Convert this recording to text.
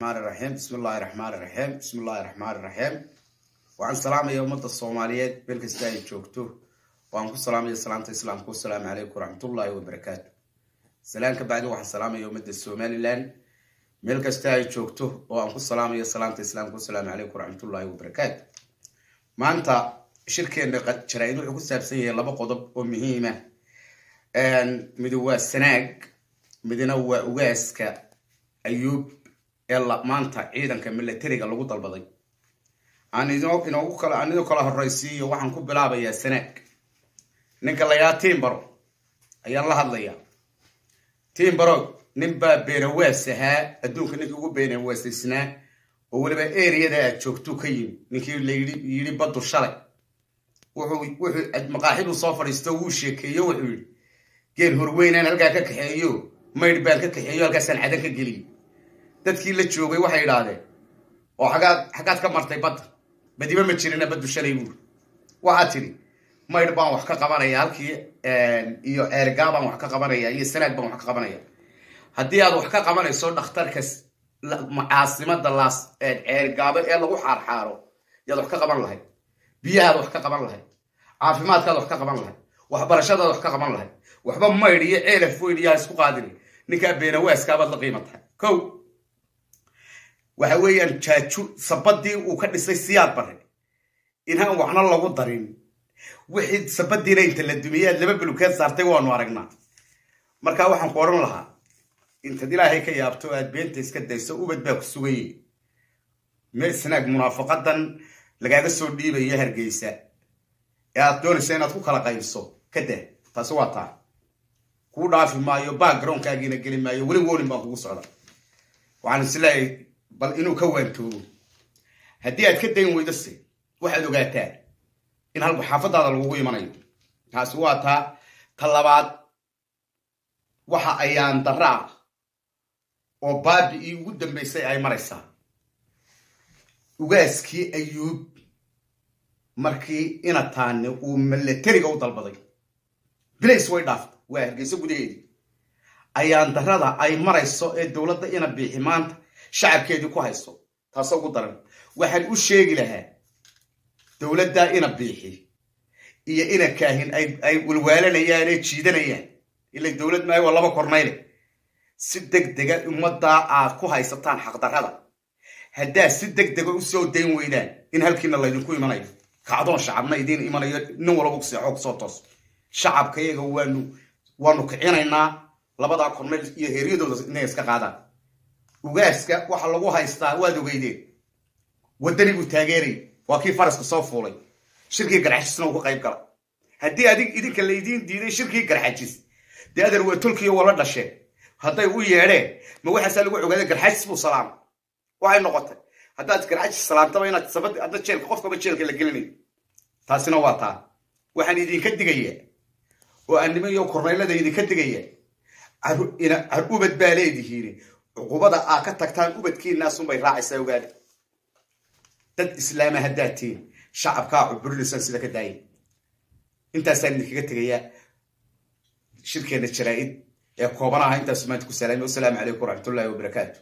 Raxiim, bismi illaahi raxmaan raxiim, bismi illaahi raxmaan raxiim. Waxaan salaamaya ummadda Soomaaliyeed meel kasta ay joogto. Waan ku salaamaya salaamta Islaamka, wasalaamu calaykum waraxmatullaahi wabarakaatu. Salaan ka bacdi, waxaan salaamaya ummadda Somaliland meel kasta ay joogto oo aan ku salaamayo salaamta Islaamka, wasalaamu calaykum waraxmatullaahi wabarakaatu. Maanta shirkeena jaraa-id wuxuu ku saabsan yahay laba qodob oo muhiima. Midi waa Sanaag, midna waa ugaaska Ayuub ee maanta ciidanka milatariga lagu dalbaday. Aan inoogu kala, aan idin kala horraysiiyo. Waxaan ku bilaabayaa Sanaag. Ninka layaa Tiimbaro ayaan la hadlayaa. Tiimbaro, nin baa beenawaas ahaa, adduunka ninkii ugu beenawaasaysnaa oo weliba eriyada aad joogto ka yimi, ninkii la yidhi baddu shalay. Wuxuu maqaaxiduu soo fadhiisto, wuu sheekeeyo, wuxuu yidhi geel horweynaan halkaa ka kaxeeyo, Maydh baan ka kaxeeyo, halkaasaan Cadan ka geliyey. Dadkii la joogay waxay idhaahdeen, oo xaggaad ka martay badda? Badiba ma jirina baddu shalay buuri. Waxaad tidhi Maydh baan wax ka qabanaya, halkii iyo Ceergaa baan wax ka qabanaya, iyo Sanaag baan wax ka qabanaya. Haddii aad wax ka qabanayso dhakhtarka caasimada Laas Ceergaabo ee lagu xaarxaaro yaad wax ka qaban lahayd, biyahaad wax ka qaban lahayd, caafimaadkaad wax ka qaban lahayd, waxbarashadaad wax ka qaban lahayd. Waxba Maydh iyo Ceelaf Weyn iyo ha isku qaadin. Ninkaa beenawaaskaabaad la qiima tahay. Kow waxa weeyaan jaaju sabadii uu ka dhisay Siyaad Bare inaan waxna lagu darin, wixii sabadiina inta la dumiyey aad laba bulukeed saartay waanu aragnaa. Marka waxaan ku odhan lahaa, intaad Ilaahay ka yaabto aad beenta iska dayso, ubad baa ku sugayey me Sanaag. Munaafaqadan lagaaga soo dhiibayo Hargeysa ee aad doonayso inaad ku kala qaybso ka dah. Taasi waa taa, kuu dhaafi maayo, backgroundkaagiina geli maayo, weli warning baan kugu socda. Waxaan is leeyahay bal inuu ka waantoobo. Haddii aad ka dayn weydo se, waxaad ogaataa in halku xaafadaada lagugu imanayo. Taasi waa taa. Ta labaad, waxa ayaan darra ah oo baabi'ii ugu dambaysay ay maraysaa ugaaskii Ayuub markii Inataane uu milatariga u dalbaday. Bilays way dhaaftay, waa Hargeysa gudaheedii. Ayaan darrada ay marayso ee dowladda Ina Biixi maanta shacabkeedii ku hayso taasoo ugu daran. Waxaan u sheegi lahaa dowladda Ina Biixi iyo Ina Kaahin ay walwaalanayaan ee jiidanayaan, ila dowlad maayo, waa laba kornayle, si deg dega ummaddaa aad ku haysataan xaqdarrada haddaad si deg dega usoo dayn weydaan, in halkiina laydinku imanayo, kacdoon shacabna idiin imanayo. Nin walba kuseexo kusoo toos. Shacabka iyaga waanu kicinaynaa labadaa kornayl iyo heeryadooda inay iska qaadaan. Ugaaska waxa lagu haystaa waad ogeydeen, Waddani buu taageerayay, waa kii faraska soo fuulay, shirkii Garxajisna uu ka qayb gala. Haddii adig idinka laydiin diiday shirkii Garxajis, dee adeer waa tolkiyo wala dhasheen, hadday u yeedheen ma waxaasaa lagu ogaaday Garxajis buu salaamay? Waxay noqotay haddaad Garxajis salaamtaba inaad sabad adna jeelka, qofkaba jeelka la gelinayo. Taasina waa taa. Waxaan idinka digayaa oo aan niman iyo kornaylada idinka digaya, ubad baa leedihiin, cuqubada aa ka tagtaan ubadkiinaasunbay raacaysaa. Ogaada, dad islaama haddaad tihiin, shacabkaa cuburinaysaan sida ka daayay. Intaasaan idinkaga tegayaa shirkeenna jaraa-id ee koobanaha. Intaasu maanta ku salaamay. Wasalaamu calaykum waraxmatullaahi wabarakaatu.